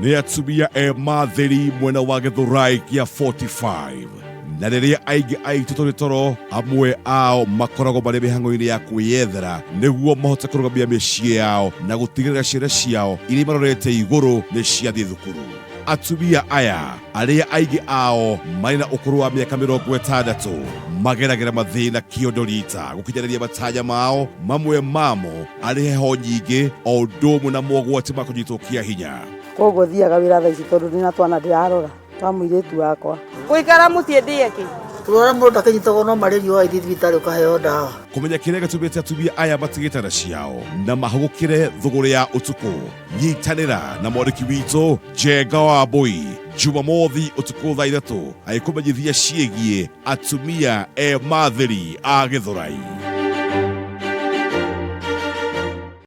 Nĩ atumia emathĩri mwena wa Gĩthũrai kĩa 45 na rĩrĩa aingĩ aitũ tũrĩ toro, amwe ao makoragwo marĩ mĩhang'o-inĩ ya kwĩyethera nĩguo mahote kũrũgamia mĩciĩ yao na gũtigĩrĩra ciana ciao iria imarorete igũrũ nĩ ciathiĩ thukuru. Atumia aya arĩa aingĩ ao marĩ na ũkũrũ wa mĩaka 60 mageragĩra mathĩna kĩondo rita gũkinyanĩria matanya mao, mamwe mamo arĩ heho nyingĩ o ũndũ ũmwe na mogwati ma kũnyitwo kĩa hinya. Koguo thiaga wĩra thaa ici tondũ ndĩna twana ndĩrarora twa mũirĩtu wakwa. Gũikara mũciĩ ndĩe kĩ? Kũrwara mũndũ ndakĩnyitagwo no marĩrio wathiĩ thibitarĩ ũkaheo ndawa. Kũmenya kĩrĩa gĩtũmĩte atumia aya matige itanda ciao na mahũgũkĩre thũgũrĩ ya ũtukũ. Nyitanĩra na mwandĩki witũ Njenga wa Mbũi Jumamothi ũtukũ thaa 3 agĩkũmenyithia ciĩgiĩ atumia emathĩri a Gĩthũrai.